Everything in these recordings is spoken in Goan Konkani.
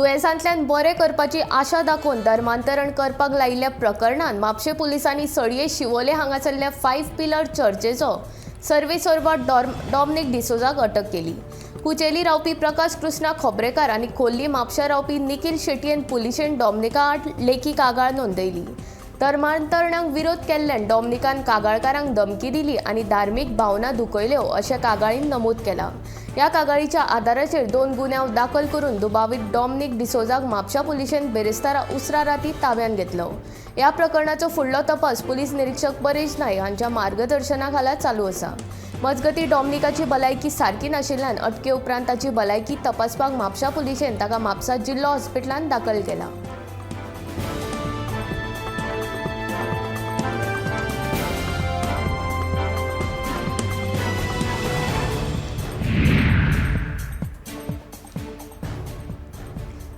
दुयेंसांतल्यान बरें करपाची आशा दाखोवन धर्मांतरण करपाक लायिल्ल्या प्रकरणान म्हापशें पुलिसांनी सडये शिवोले हांगासरल्या 5 पिलर चर्चेचो सर्वेसर्वा डॉमनिक डिसोजाक अटक केली. कुचेली रावपी प्रकाश कृष्णा खोब्रेकार आनी खोर्ली म्हापशा रावपी निखील शेटयेन पुलिशेन डॉमनिका आड लेखी कागाळ नोंदयली. धर्मांतरणाक विरोध केल्ल्यान डॉमनिकान कागाळकारांक धमकी दिली आनी धार्मीक भावना दुखयल्यो अशें कागाळीन नमूद केलां. ह्या कागाळीच्या आदाराचेर 2 गुन्यांव दाखल करून दुबावीत डॉमनिक डिसोजाक म्हापशा पुलिशेन बेरेस्तारा उसरा राती ताब्यांत घेतलो. ह्या प्रकरणाचो फुडलो तपास पुलीस निरीक्षक परेश नायक हांच्या मार्गदर्शना खाला चालू आसा. मजगतीं डॉमनिकाची भलायकी सारकी नाशिल्ल्यान अटके उपरांत ताची भलायकी तपासपाक म्हापशा पुलिशेन ताका म्हापसा जिल्लो हॉस्पिटलांत दाखल केला.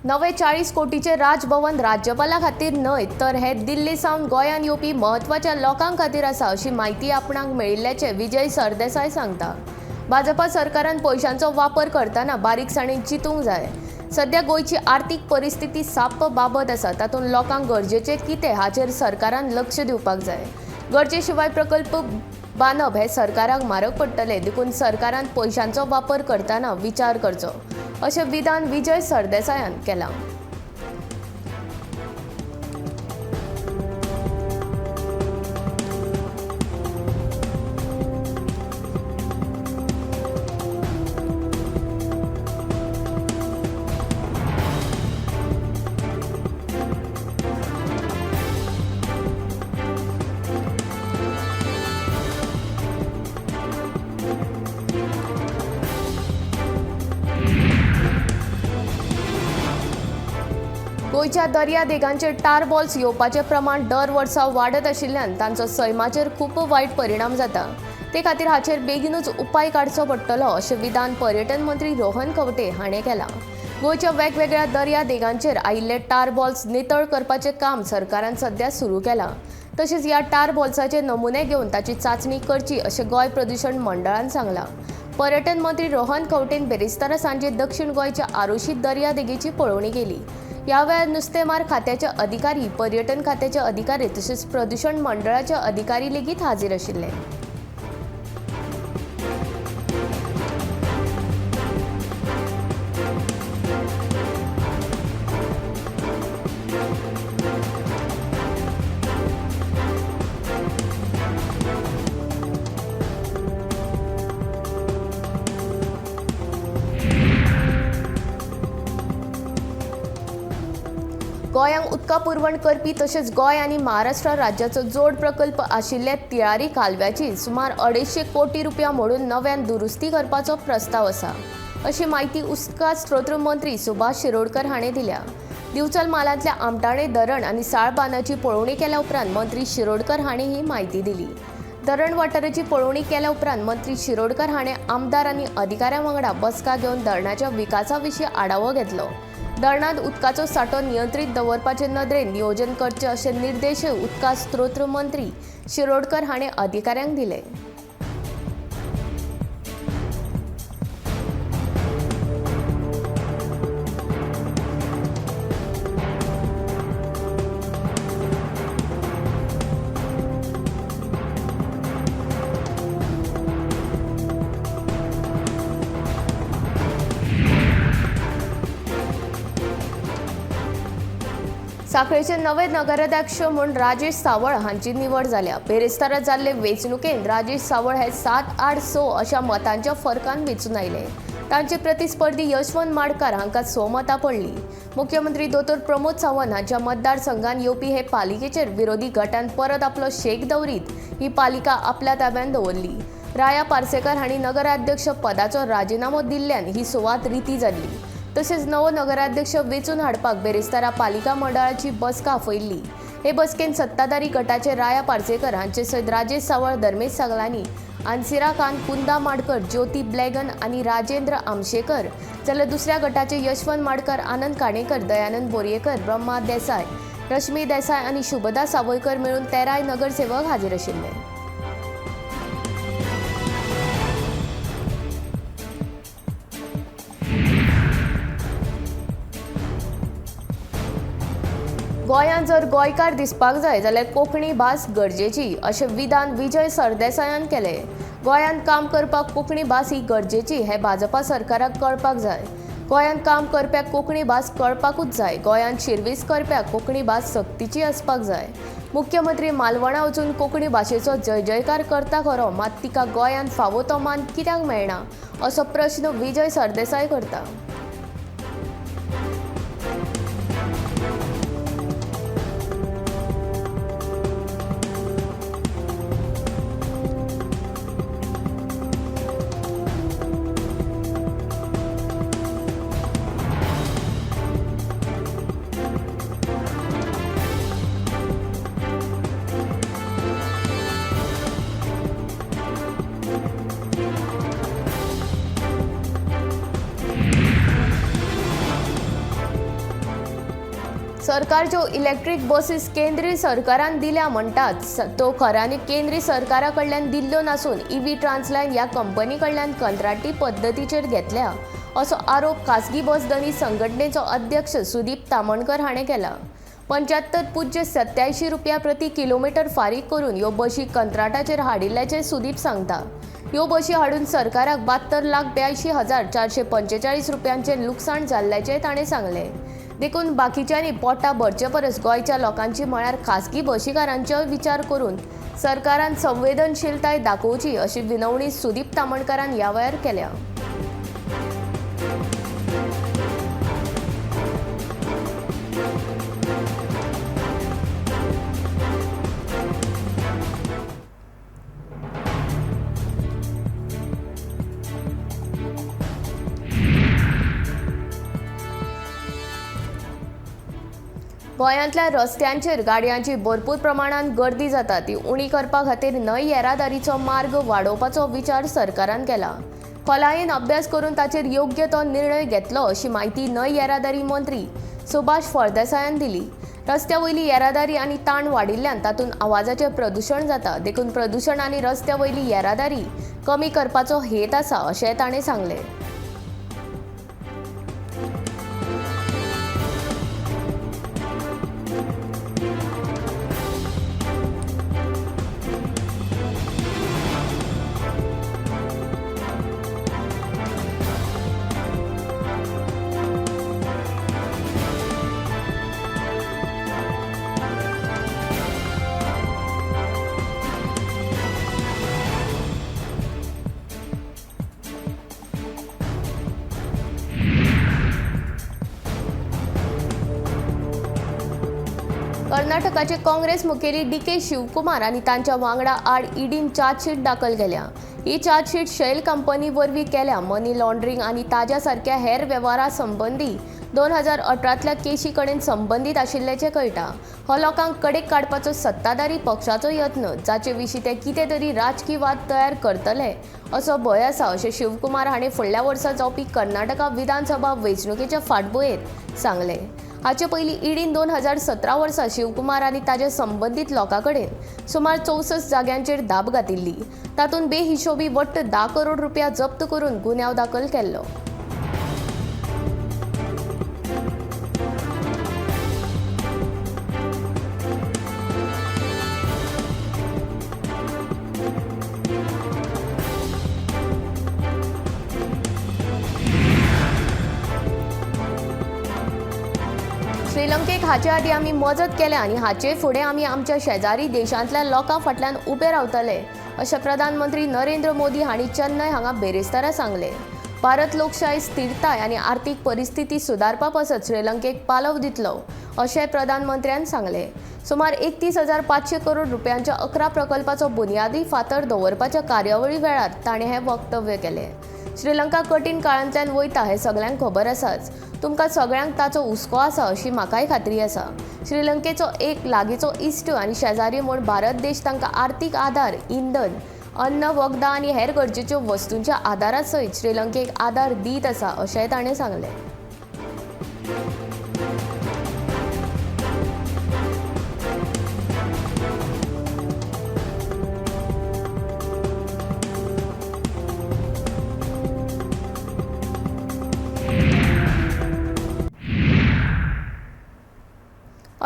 नवे 40 कोटीचे राजभवन राज्यपाला खातीर न्हय तर हे दिल्ली सावन गोंयांत येवपी म्हत्वाच्या लोकां खातीर आसा अशी म्हायती आपणाक मेळिल्ल्याचें विजय सरदेसाय सांगता. भाजपा सरकारान पयशांचो वापर करतना बारीकसाणेन चिंतूंक जाय. सध्या गोंयची आर्थीक परिस्थिती साप्प बाबत आसा, तातूंत लोकांक गरजेचें कितें हाचेर सरकारान लक्ष दिवपाक जाय. गरजे शिवाय प्रकल्प बांदप हें सरकाराक म्हारग पडटलें, देखून सरकारान पयशांचो वापर करतना विचार करचो अशें विधान विजय सरदेसायान केलां. गोंयच्या दर्यादेगांचेर टार बॉल्स येवपाचें प्रमाण दर वर्सा वाडत आशिल्ल्यान तांचो सैमाचेर खूब वायट परिणाम जाता. ते खातीर हाचेर बेगीनूच उपाय काडचो पडटलो अशें विधान पर्यटन मंत्री रोहन खंवटे हाणें केलां. गोंयच्या वेगवेगळ्या दर्यादेगांचेर आयिल्ले टार बॉल्स नितळ करपाचें काम सरकारान सध्या सुरू केलां. तशेंच ह्या टार बॉल्साचे नमुने घेवन ताची चांचणी करची अशें गोंय प्रदूशण मंडळान सांगलां. पर्यटन मंत्री रोहन खंवटेन बेरेस्तारा सांजे दक्षिण गोंयच्या आरोशी दर्यादेगेची पळोवणी केली. ह्या वेळार नुस्तेमार खात्याचे अधिकारी, पर्यटन खात्याचे अधिकारी तशेंच प्रदूशण मंडळाचे अधिकारी लेगीत हाजीर आशिल्ले. गोंयांक उदका पुरवण करपी तशेंच गोंय आनी महाराष्ट्र राज्याचो जोड प्रकल्प आशिल्ल्या तिळारी कालव्याची सुमार 250 कोटी रुपया मोडून नव्यान दुरुस्ती करपाचो प्रस्ताव आसा अशी म्हायती उदका स्रोत मंत्री सुभाष शिरोडकर हाणें दिल्या. दिवचल म्हालांतल्या आमटाणे धरण आनी साळबांदाची पळोवणी केल्या उपरांत मंत्री शिरोडकर हाणें ही म्हायती दिली. धरण वाठाराची पळोवणी केल्या उपरांत मंत्री शिरोडकर हाणें आमदार आनी अधिकाऱ्यां वांगडा बसका घेवन धरणाच्या विकासा विशीं आढावो घेतलो. धरणांत उदकाचो सांठो नियंत्रीत दवरपाचे नदरेन नियोजन करचें अशे निर्देशय उदका स्रोत मंत्री शिरोडकर हाणें अधिकाऱ्यांक दिले. साखळेचे नवे नगराध्यक्ष म्हूण राजेश सावळ हांची निवड जाल्या. बेरेस्तारा जाल्ले वेंचणुकेंत राजेश सावळ हे 7-8-6 अशा मतांच्या फरकान वेंचून आयले. तांचे प्रतिस्पर्धी यशवंत माडकार हांकां 6 मतां पडलीं. मुख्यमंत्री दोतोर प्रमोद सावंत हांच्या मतदारसंघात येवपी हे पालिकेचेर विरोधी गटान परत आपलो शेक दवरीत ही पालिका आपल्या ताब्यांत दवरली. राया पार्सेकर हांणी नगराध्यक्ष पदाचो राजिनामो दिल्ल्यान ही सुवात रिती जाल्ली. तशेंच नवो नगराध्यक्ष वेंचून हाडपाक बेरेस्तारा पालिका मंडळाची बसका आपयिल्ली. हे बसकेंत सत्ताधारी गटाचे राया पार्सेकर हांचे सयत राजेश सावळ, धर्मेश सगलानी, आन्सिरा खान, कुंदा माडकर, ज्योती ब्लॅगन आनी राजेंद्र आमशेकर, जाल्यार दुसऱ्या गटाचे यशवंत माडकर, आनंद काणेकर, दयानंद बोरयेकर, ब्रह्मा देसाय, रश्मी देसाय आनी शुभदा सावयकर मेळून 13 नगरसेवक हाजीर आशिल्ले. गोंयांत जर गोंयकार दिसपाक जाय जाल्यार कोंकणी भास गरजेची अशें विधान विजय सरदेसायान केलें. गोंयांत काम करपाक कोंकणी भास ही गरजेची हें भाजपा सरकाराक कळपाक जाय. गोंयांत काम करप्याक कोंकणी भास कळपाकूच जाय. गोंयांत शिर्वीस करप्याक कोंकणी भास सक्तीची आसपाक जाय. मुख्यमंत्री मालवणा वचून कोंकणी भाशेचो जय जयकार करता खरो, मात तिका गोंयांत फावो तो मान कित्याक मेळना असो प्रश्न विजय सरदेसाय करता. सरकार ज्यो इलेक्ट्रीक बसीस केंद्रीय सरकारान दिल्या म्हणटात त्यो खऱ्यांनी केंद्रीय सरकारा कडल्यान दिल्ल्यो नासून ईव्ही ट्रान्सलायन ह्या कंपनी कडल्यान कंत्राटी पद्दतीचेर घेतल्या असो आरोप खासगी बस धनी संघटनेचो अध्यक्ष सुदीप तामणकर हाणें केला. 75.87 रुपया प्रति किलोमिटर फारीक करून ह्यो बशी कंत्राटाचेर हाडिल्ल्याचें सुदीप सांगता. ह्यो बशी हाडून सरकाराक 72,82,445 रुपयांचें लुकसाण जाल्ल्याचें ताणें सांगलें. देखून बाकीच्यांनी पोटां भरचे परस गोंयच्या लोकांची म्हळ्यार खासगी बशीकारांचोय विचार करून सरकारान संवेदनशीलताय दाखोवची अशी विनवणी सुदीप तामणकरान ह्या वेळार केल्या. गोंयांतल्या रस्त्यांचेर गाडयांची भरपूर प्रमाणांत गर्दी जाता ती उणी करपा खातीर न्हंय येरादारीचो मार्ग वाडोवपाचो विचार सरकारान केला. खोलायेन अभ्यास करून ताचेर योग्य तो निर्णय घेतलो अशी म्हायती न्हंय येरादारी मंत्री सुभाष फळदेसायान दिली. रस्त्या वयली येरादारी आनी ताण वाडिल्ल्यान तातूंत आवाजाचें प्रदुशण जाता, देखून प्रदुशण आनी रस्त्या वयली येरादारी कमी करपाचो हेत आसा अशें ताणें सांगलें. कर्नाटकाचे काँग्रेस मुखेली डी.के. शिवकुमार आनी तांच्या वांगडा आड ईडीन चार्जशीट दाखल केल्या. ही चार्जशीट शेल कंपनी वरवीं केल्या मनी लॉन्ड्रिंग आनी ताज्या सारक्या हेर वेव्हारा संबंदी 2018तल्या केशी कडेन संबंदीत आशिल्ल्याचें कळटा. हो लोकांक कडेक काडपाचो सत्ताधारी पक्षाचो यत्न, जाचे विशीं ते कितें तरी राजकी वाद तयार करतले असो भंय आसा अशें शिवकुमार हांणी फुडल्या वर्सा जावपी कर्नाटका विधानसभा वेंचणुकेच्या फाटभुंयेर सांगलें. हाचे पयलीं ईडीन 2017 वर्सा शिवकुमार आनी ताचे संबंदीत लोकां कडेन सुमार 64 जाग्यांचेर धाप घातिल्ली. तातूंत बेहिशोबी वट्ट 10 करोड रुपया जप्त करून गुन्यांव दाखल केल्लो. श्रीलंकेक हाचे आदीं आमी मजत केल्या आनी हाचे फुडें आमी आमच्या शेजारी देशांतल्या लोकां फाटल्यान उबे रावतले अशें प्रधानमंत्री नरेंद्र मोदी हांणी चेन्नय हांगा बेरेस्तारा सांगलें. भारत लोकशाय स्थिरताय आनी आर्थीक परिस्थिती सुदारपा पासत श्रीलंकेक पालव दितलो अशें प्रधानमंत्र्यान सांगलें. सुमार 31,500 करोड रुपयांच्या 11 प्रकल्पाचो बुन्यादी फातर दवरपाच्या कार्यावळी वेळार ताणें हें वक्तव्य केलें. श्रीलंका कठीण काळांतल्यान वयता हें सगल्यांक खबर आसाच. तुमकां सगळ्यांक ताचो हुस्को आसा अशी म्हाकाय खात्री आसा. श्रीलंकेचो एक लागींचो इश्ट आनी शेजारी म्हूण भारत देश तांकां आर्थीक आदार, इंधन, अन्न, वखदां आनी हेर गरजेच्यो वस्तूंच्या आदारा सयत श्रीलंकेक आदार दीत आसा अशेंय ताणें सांगलें.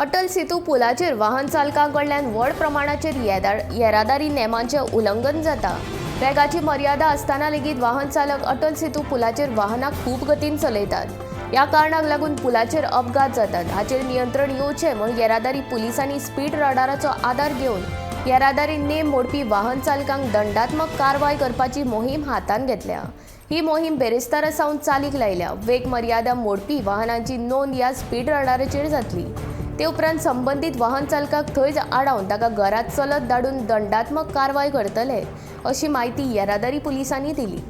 अटल सेतू पुलाचेर वाहन चालकां कडल्यान व्हड प्रमाणाचेर येरादारी नेमांचें उल्लंघन जाता. वेगाची मर्यादा आसतना लेगीत वाहन चालक अटल सेतू पुलाचेर वाहनां खूब गतीन चलयतात. ह्या कारणाक लागून पुलाचेर अपघात जातात. हाचेर नियंत्रण येवचें म्हूण येरादारी पुलिसांनी स्पीड रडाराचो आदार घेवन येरादारी नेम मोडपी वाहन चालकांक दंडात्मक कारवाय करपाची मोहीम हातांत घेतल्या. ही मोहीम बेरेस्तारा सावन चालीक लायल्या. वेग मर्यादा मोडपी वाहनांची नोंद ह्या स्पीड रडाराचेर जातली. ते उपरांत संबंदीत वाहन चालकाक थंयच आडावन ताका घरात चलत धाडून दंडात्मक कारवाय करतले अशी म्हायती येरादारी पुलिसांनी दिली.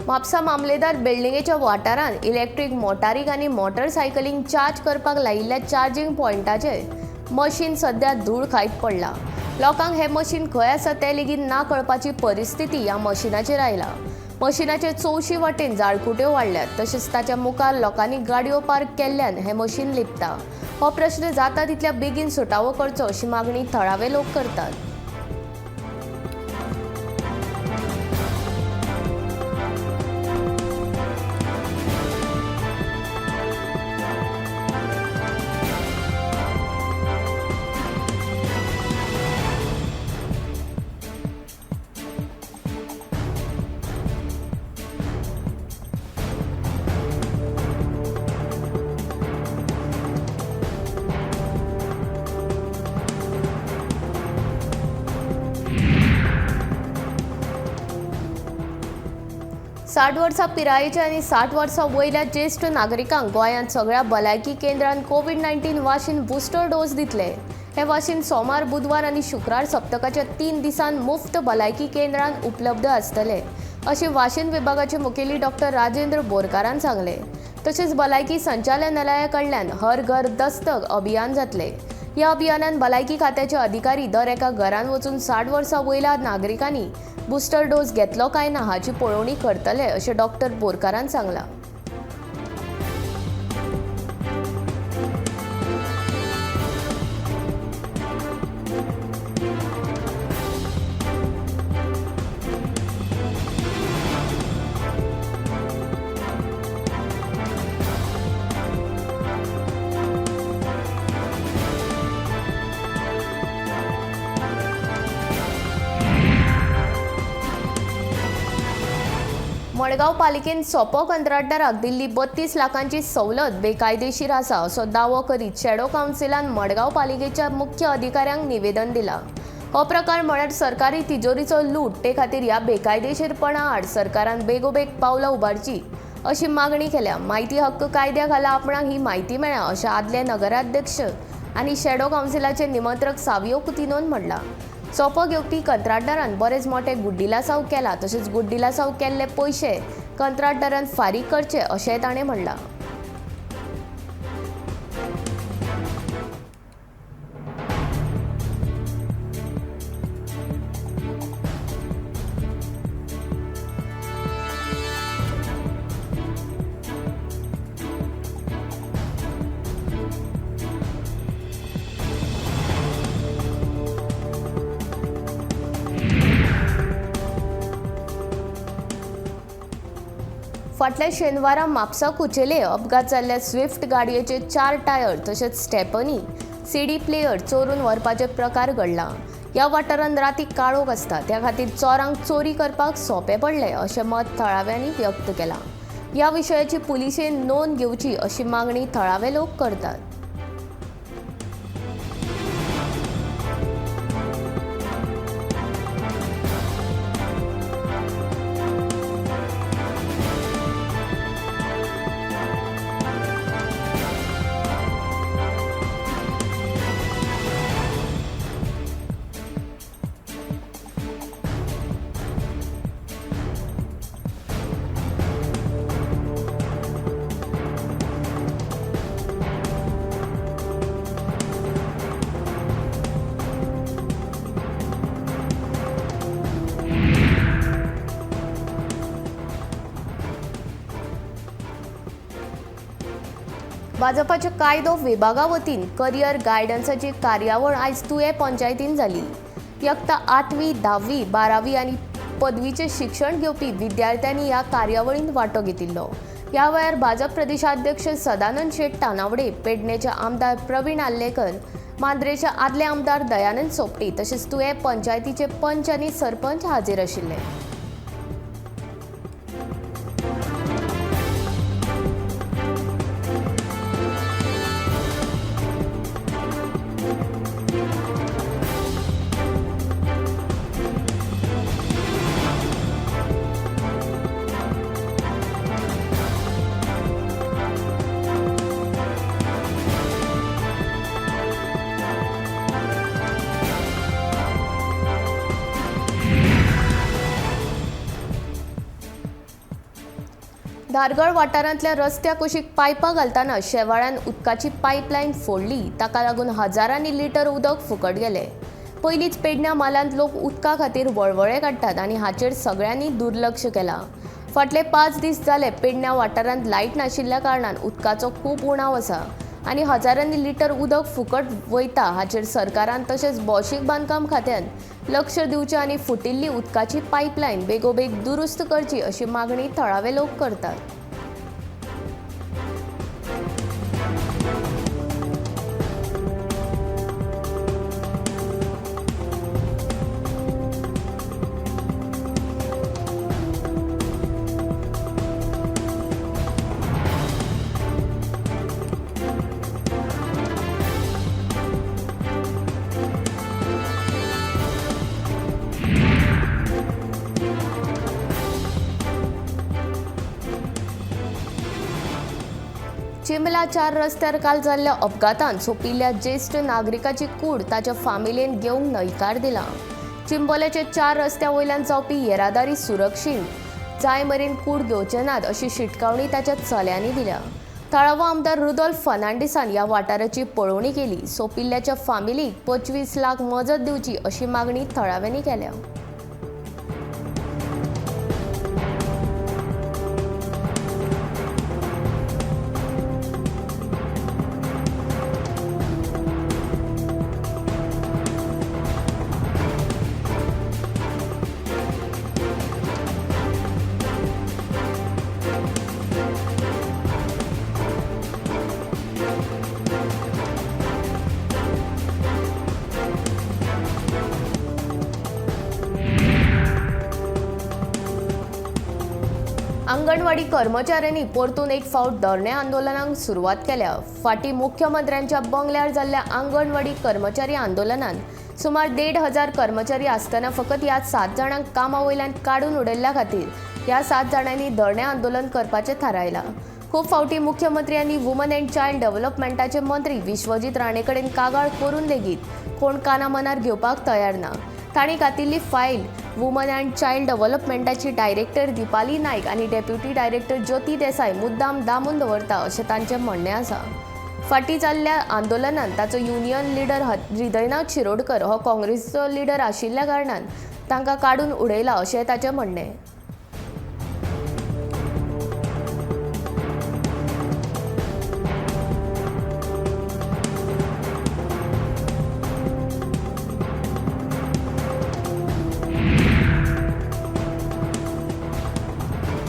म्हापसा मामलेदार बिल्डिंगेच्या वाठारांत इलेक्ट्रीक मोटारीक आनी मोटरसायकलींक चार्ज करपाक लायिल्ल्या चार्जींग पॉयंटाचेर मशीन सध्या धूळ खायत पडला. लोकांक हें मशीन खंय आसा तें लेगीत ना कळपाची परिस्थिती ह्या मशिनाचेर आयला. मशिनाचे चौशी वाटेन जाळकुट्यो वाडल्यात, तशेंच ताच्या मुखार लोकांनी गाडयो पार्क केल्ल्यान हें मशीन लिपता. हो प्रश्न जाता तितल्या बेगीन सुटावो करचो अशी मागणी थळावे लोक करतात. साठ वर्सां पिरायेच्या आनी 60 वर्सां वयल्या ज्येश्ठ नागरिकांक गोंयांत सगळ्या भलायकी केंद्रांत कोवीड-19 वाशीन बुस्टर डोस दितले. हें वाशीन सोमार, बुधवार आनी शुक्रार सप्तकाच्या 3 दिसांत मुफ्त भलायकी केंद्रांत उपलब्ध आसतले अशें वाशीन विभागाचे मुखेली डॉक्टर राजेंद्र बोरकारान सांगलें. तशेंच भलायकी संचालनालया कडल्यान हर घर दस्तक अभियान जातलें. ह्या अभियानान भलायकी खात्याचे अधिकारी दर एका घरान वचून 60 वर्सां वयल्या नागरिकांनी बुस्टर डोस घेतलो काय ना हाची पळोवणी करतले अशें डॉक्टर बोरकारान सांगलां. मडगांव पालिकेन सोपो कंत्राटदाराक दिल्ली 32 लाखांची सवलत बेकायदेशीर आसा असो दावो करीत शॅडो कावन्सिलान मडगांव पालिकेच्या मुख्य अधिकाऱ्यांक निवेदन दिलां. हो प्रकार म्हळ्यार सरकारी तिजोरीचो लूट. ते खातीर ह्या बेकायदेशीरपणा आड सरकारान बेगोबेग पावलां उबारची अशी मागणी केल्या. म्हायती हक्क कायद्या खाला आपणाक ही म्हायती मेळ्ळ्या अशें आदले नगराध्यक्ष आनी शॅडो कावन्सिलाचे निमंत्रक सावियो कुतिनोन म्हणलां. सोपो घेवपी कंत्राटदारान बरेच मोठे गुड्डिलासांव केला, तशेंच गुड्डिलासांव केल्ले पयशे कंत्राटदारान फारीक करचे अशेंय ताणें म्हणलां. फाटल्या शेनवारा म्हापसा कुचेले अपघात जाल्ल्या स्विफ्ट गाडयेचे 4 टायर तशेंच स्टेपनी सीडी प्लेयर चोरून व्हरपाचे प्रकार घडला. ह्या वाठारांत राती काळोख आसता, त्या खातीर चोरांक चोरी करपाक सोंपें पडलें अशें मत थळाव्यांनी व्यक्त केलां. ह्या विशयाची पुलिशेन नोंद घेवची अशी मागणी थळावे लोक करतात. भाजपाच्या कायदो विभागा वतीन करियर गायडन्साची कार्यावळ आयज तुयें पंचायतीन जाली. यत्ता 8वी, 10वी, 12वी आनी पदवीचें शिक्षण घेवपी विद्यार्थ्यांनी ह्या कार्यावळींत वांटो घेतिल्लो. ह्या वेळार भाजप प्रदेशाध्यक्ष सदानंद शेट तानावडे, पेडणेचे आमदार प्रवीण आर्लेकर, मांद्रेचे आदले आमदार दयानंद सोपटी तशेंच तुयें पंचायतीचे पंच आनी सरपंच हाजीर आशिल्ले. धारगळ वाठारांतल्या रस्त्या कुशीक पायपां घालतना शेवाळ्यान उदकाची पायपलायन फोडली. ताका लागून हजारांनी लिटर उदक फुकट गेलें. पयलींच पेडण्या म्हालांत लोक उदका खातीर वळवळे काडटात आनी हाचेर सगळ्यांनी दुर्लक्ष केलां. फाटले 5 दीस जाले पेडण्या वाठारांत लायट नाशिल्ल्या कारणान उदकाचो खूब उणाव आसा आनी हजारांनी लिटर उदक फुकट वयता. हाचेर सरकारान तशेंच भौशीक बांदकाम खात्यान लक्ष दिवचें आनी फुटिल्ली उदकाची पायपलायन बेगोबेग दुरुस्त करची अशी मागणी थळावे लोक करतात. चिंबला 4 रस्त्यार काल जाल्ल्या अपघातान सोंपिल्ल्या ज्येश्ठ नागरिकाची कूड ताच्या फामिलेन घेवंक न्हयकार दिला. चिंबोल्याच्या 4 रस्त्या वयल्यान जावपी येरादारी सुरक्षीत जाय मेरेन कूड घेवचे नात अशी शिटकावणी ताच्या चल्यांनी दिल्या. थळावो आमदार रुदोल्फ फर्नांडीसान ह्या वाठाराची पळोवणी केली. सोंपिल्ल्याच्या फामिलीक 25 लाख मजत दिवची अशी मागणी थळाव्यांनी केल्या. अंगणवाडी कर्मचाऱ्यांनी परतून एक फावट धरणे आंदोलनाक सुरवात केल्या. फाटीं मुख्यमंत्र्यांच्या बंगल्यार जाल्ल्या अंगणवाडी कर्मचारी आंदोलनान सुमार 1500 कर्मचारी आसतना फकत ह्या 7 जाणांक कामा वयल्यान काडून उडयल्ल्या खातीर ह्या 7 जाणांनी धरणे आंदोलन करपाचें थारायलां. खूब फावटी मुख्यमंत्री आनी वुमन अँड चायल्ड डेव्हलपमेंटाचे मंत्री विश्वजीत राणे कडेन कागाळ करून लेगीत कोण काना मनार घेवपाक तयार ना. तांणी घातिल्ली फायल वुमन अँड चायल्ड डेव्हलपमेंटाची डायरेक्टर दीपाली नायक आनी डेप्युटी डायरेक्टर ज्योती देसाय मुद्दाम दामून दवरता अशें तांचें म्हणणें आसा. फाटीं जाल्ल्या आंदोलनान ताचो युनियन लिडर हृदयनाथ शिरोडकर हो काँग्रेसचो लिडर आशिल्ल्या कारणान तांकां काडून उडयला अशें ताचें म्हणणें.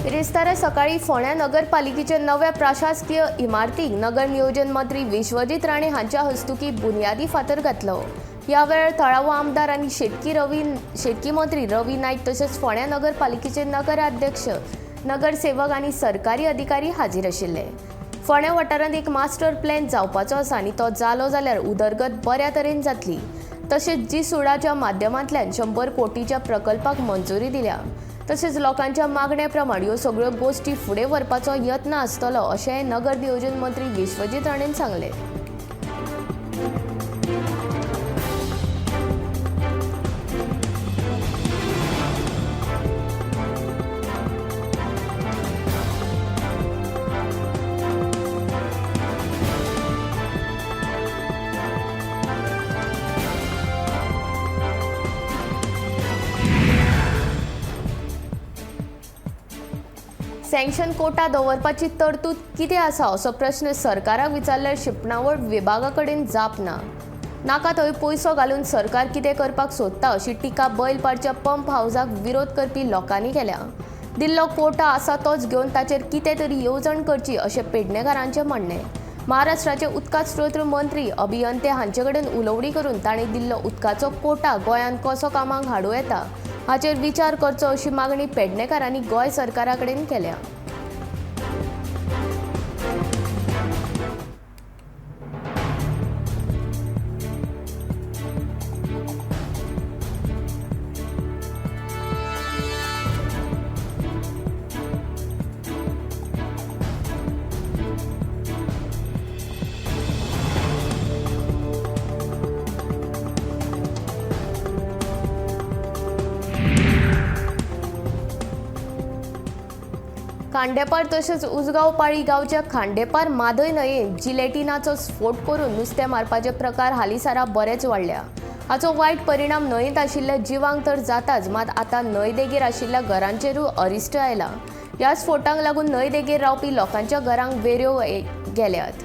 बिरेस्तारा सकाळी फोंड्या नगरपालिकेच्या नव्या प्रशासकीय इमारतीक नगर नियोजन मंत्री विश्वजीत राणे हांच्या हस्तुकी बुनियादी फातर घातलो. ह्या वेळार थळावो आमदार आनी शेतकी मंत्री रवी नायक तशेंच फोंड्या नगरपालिकेचे नगराध्यक्ष, नगरसेवक आनी सरकारी अधिकारी हाजीर आशिल्ले. फोंड्या वाठारांत एक मास्टर प्लॅन जावपाचो आसा आनी तो जालो जाल्यार उदरगत बऱ्या तरेन जातली. तशेंच जी सुडाच्या माध्यमांतल्यान 100 कोटीच्या प्रकल्पाक मंजुरी दिल्या. तशेंच लोकांच्या मागण्या प्रमाण ह्यो सगळ्यो गोश्टी फुडें व्हरपाचो यत्न आसतलो अशें नगर नियोजन मंत्री विश्वजीत राणेन सांगलें. सँक्शन कोटा दवरपाची तरतूद कितें आसा असो प्रस्न सरकाराक विचारल्यार शिंपणावळ विभागा कडेन जाप ना. नाका थंय पयसो घालून सरकार कितें करपाक सोदता अशी टिका बैलपाडच्या पंप हावजाक विरोध करपी लोकांनी केल्या. दिल्लो कोटा आसा तोच घेवन ताचेर कितें तरी येवजण करची अशें पेडणेकारांचें म्हणणें. महाराष्ट्राचे उदका स्रोत मंत्री अभियंते हांचे कडेन उलोवणी करून तांणी दिल्लो उदकाचो कोटा गोंयांत कसो कामाक हाडूं येता हाचेर विचार करचो अशी मागणी पेडणेकारांनी गोंय सरकारा कडेन केल्या. खांडेपार तशेंच उजगांव पाळी गांवच्या खांडेपार मादय न्हंयेंत जिलेटिनाचो स्फोट करून नुस्तें मारपाचे प्रकार हालींसरा बरेच वाडल्या. हाचो वायट परिणाम न्हंयेंत आशिल्ल्या जिवांक तर जाताच, मात आतां न्हंय देगेर आशिल्ल्या घरांचेरूय अरिश्ट आयला. ह्या स्फोटांक लागून न्हंय देगेर रावपी लोकांच्या घरांक वेऱ्यो गेल्यात.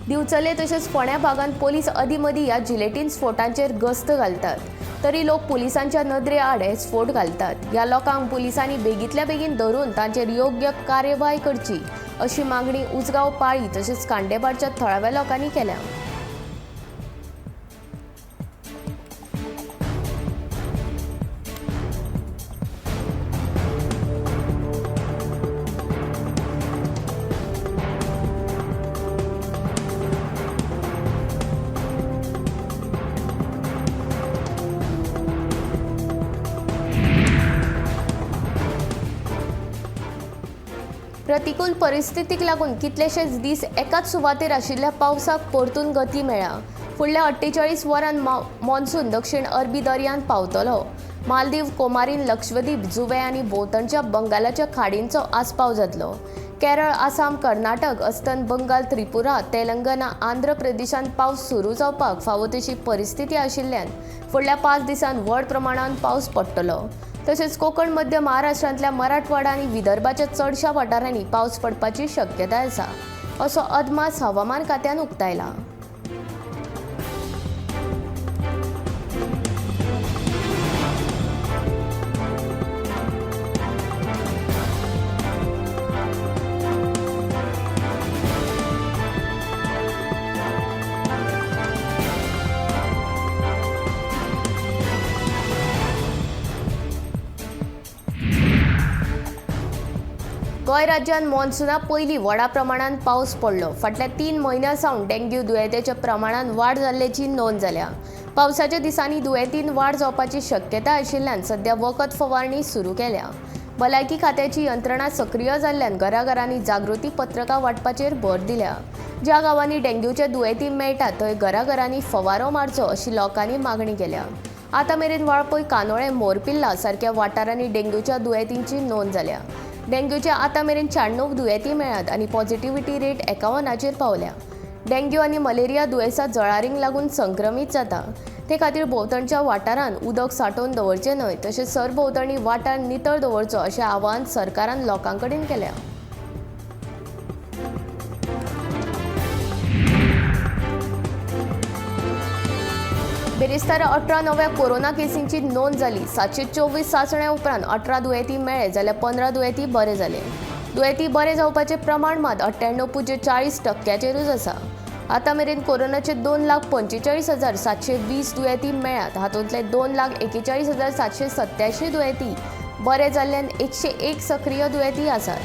दिवचले तशेंच फोंड्या भागांत पोलीस अदींमदीं ह्या जिलेटीन स्फोटांचेर गस्त घालतात, तरी लोक पुलिसांच्या नदरे आड हे स्फोट घालतात. ह्या लोकांक पुलिसांनी बेगींतल्या बेगीन धरून तांचेर योग्य कार्यवाय करची अशी मागणी उजगांव पाळी तशेंच खांडेपारच्या थळाव्या लोकांनी केल्या. प्रतिकूल परिस्थितीक लागून कितलेशेच दीस एकाच सुवातेर आशिल्ल्या पावसाक परतून गती मेळ्ळ्या. फुडल्या 48 वरां मॉन्सून दक्षिण अरबी दर्यांत पावतलो. मालदीव, कोमारीन, लक्षद्वीप, जुवे आनी भोंवतणच्या बंगालाच्या खाडींचो आस्पाव जातलो. केरळ, आसाम, कर्नाटक, अस्तंत बंगाल, त्रिपुरा, तेलंगणा, आंध्र प्रदेशांत पावस सुरू जावपाक फावो तशी परिस्थिती आशिल्ल्यान फुडल्या 5 दिसांत व्हड प्रमाणांत पावस पडटलो. तशेंच कोकण, मध्य महाराष्ट्रांतल्या मराठवाडा आनी विदर्भाच्या चडशा वाठारांनी पावस पडपाची शक्यताय आसा असो अदमास हवामान खात्यान उक्तायला. गोंय राज्यांत मॉन्सुना पयलीं व्हडा प्रमाणांत पावस पडलो. फाटल्या 3 म्हयन्यां सावन डेंग्यू दुयेंतीच्या प्रमाणांत वाड जाल्ल्याची नोंद जाल्या. पावसाच्या दिसांनी दुयेंतीन वाड जावपाची शक्यताय आशिल्ल्यान सध्या वखद फवारणी सुरू केल्या. भलायकी खात्याची यंत्रणा सक्रीय जाल्ल्यान घराघरांनी जागृती पत्रकां वांटपाचेर भर दिल्या. ज्या गांवांनी डेंग्यूचे दुयेंती मेळटात थंय घराघरांनी फवारो मारचो अशी लोकांनी मागणी केल्या. आतां मेरेन वाळपय, कानोळें, मोरपिल्ला सारक्या वाठारांनी डेंग्यूच्या दुयेंतींची नोंद जाल्या. डेंग्यूच्या आतां मेरेन 96 दुयेंती मेळ्ळ्यात आनी पॉझिटिव्हिटी रेट 51 पावल्या. डेंग्यू आनी मलेरिया दुयेंसां जळारींक लागून संक्रमीत जाता. ते खातीर भोंवतणच्या वाठारांत उदक सांठोवन दवरचें न्हय, तशेंच सरभोंवतणी वाठार नितळ दवरचो अशें आवाहन सरकारान लोकां कडेन केल्या. बिरेस्तारा 18 नव्या कोरोना केसींची नोंद जाली. 724 चांचण्या उपरांत 18 दुयेंती मेळ्ळे जाल्यार 15 दुयेंती बरे जाले. दुयेंती बरे जावपाचें प्रमाण मात 98.40% आसा. आतां मेरेन कोरोनाचे 2,45,720 दुयेंती मेळ्ळ्यात. हातूंतले 2,41,787 दुयेंती बरे जाल्ल्यान 101 सक्रीय दुयेंती आसात.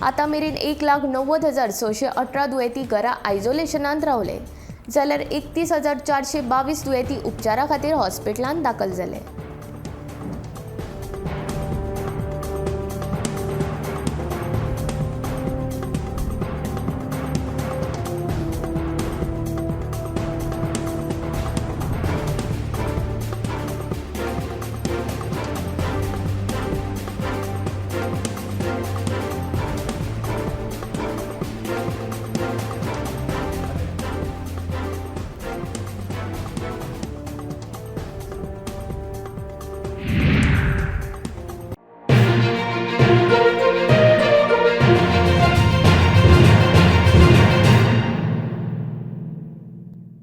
आतां मेरेन 1,90,618 दुयेंती घरा आयसोलेशनांत रावले जाल्यार 31,422 दुयेंती उपचारा खातीर हॉस्पिटलांत दाखल जाले.